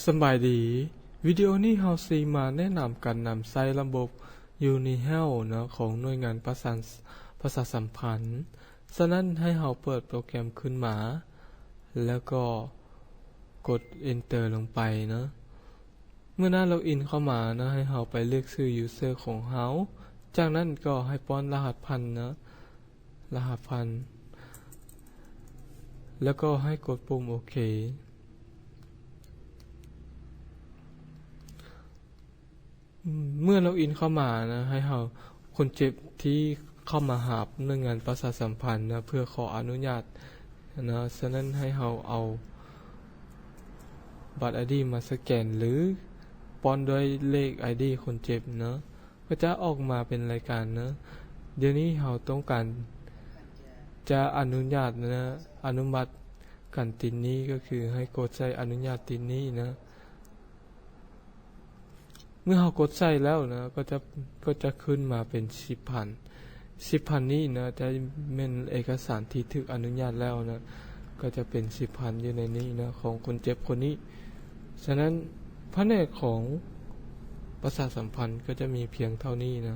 ສະບາຍດີ, ວິດີໂອນີ້ເຮົາຊິມາແນະນຳການນຳໃຊ້ລະບົບ UniHealth ເນາະ ຂອງໜ່ວຍງານປະສານ ປະຊາສຳພັນ. ສະນັ້ນໃຫ້ເຮົາເປີດໂປຣແກຣມຂຶ້ນມາ ແລ້ວກໍກົດ Enter ລົງໄປເນາະ. ເມື່ອໜ້າ Login ເຂົ້າມາເນາະ, ໃຫ້ເຮົາໄປເລືອກຊື່ User ຂອງເຮົາ, ຈາກນັ້ນກໍໃຫ້ປ້ອນລະຫັດພັນເນາະ, ລະຫັດພັນ ແລ້ວກໍໃຫ້ກົດປຸ່ມໂອເຄ. ເມື່ອ Login ເຂົ້າມານະ, ໃຫ້ເຮົາ ຄົນເຈັບທີ່ເຂົ້າມາຫາໜ່ວຍງານປະຊາສຳພັນນະ ເພື່ອຂໍອະນຸຍາດນະ, ສະນັ້ນໃຫ້ເຮົາເອົາບັດ ID ມາສະແກນ ຫຼື ປ້ອນດ້ວຍເລກ ID ຄົນເຈັບເນາະ, ກໍຈະອອກມາເປັນລາຍການເນາະ. ດຽວນີ້ເຮົາຕ້ອງການຈະອະນຸຍາດນະ, ອະນຸມັດການຕິດໜີ້ ກໍຄືໃຫ້ກົດໃສ່ອະນຸຍາດຕິດໜີ້ນະ. ເມື່ອເຮົາກົດໃສ່ແລ້ວນະ ກໍຈະ ກໍຈະຂຶ້ນມາເປັນສິບພັນ. ສິບພັນນີ້ນະ ຈະແມ່ນເອກະສານທີ່ຖືກອະນຸຍາດແລ້ວນະ, ກໍຈະເປັນສິບພັນຢູ່ໃນນີ້ນະ ຂອງຄົນເຈັບຄົນນີ້. ສະນັ້ນພະແນກຂອງປະຊາສຳພັນກໍຈະມີພຽງເທົ່ານີ້ນະ.